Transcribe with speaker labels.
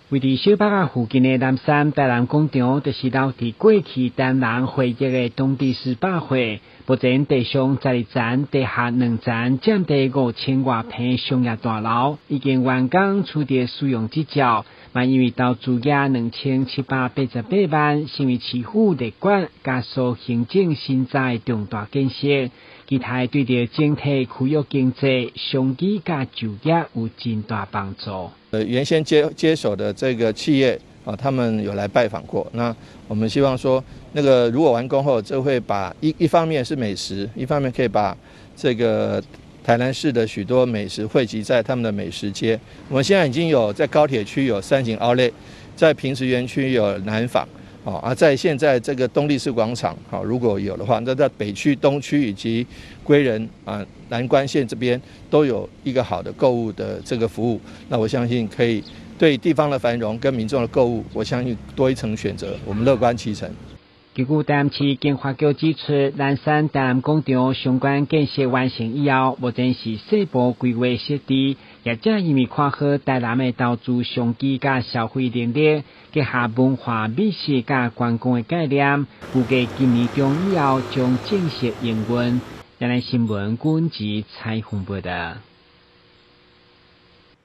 Speaker 1: 位佇小北仔附近的南山台南廣場，就是留佇過去台南人回憶的東帝士百貨。目前地上12層、地下2層，佔地5000外坪商業大樓已經完工，取得使用執照。嘛因為投資額2788萬，成為市府列管加速行政審查的重大建設。期待對著整體區域經濟、商機佮就業有真大幫助。
Speaker 2: 原先接手的這個企業啊，他們有來拜訪過。那我們希望說，那個如果完工後，就會把一方面是美食，一方面可以把這個台南市的許多美食匯集在他們的美食街。我們現在已經有在高鐵區有三井奧萊，在坪石園區有南紡。哦，啊，在現在這個東力士廣場，好，如果有的話，那在北區、東區以及歸仁啊南關線這邊都有一個好的購物的這個服務，那我相信可以對地方的繁榮跟民眾的購物，我相信多一層選擇，我們樂觀其成。
Speaker 1: 根據台南市經發局指出，南山台南廣場相關建設完成以後，目前是細部規劃設置，業者因為看好台南的投資商機佮消費能力，結合文化美食佮觀光的概念，預計今年中以後將正式營運。亞視新聞軍事採訪報道。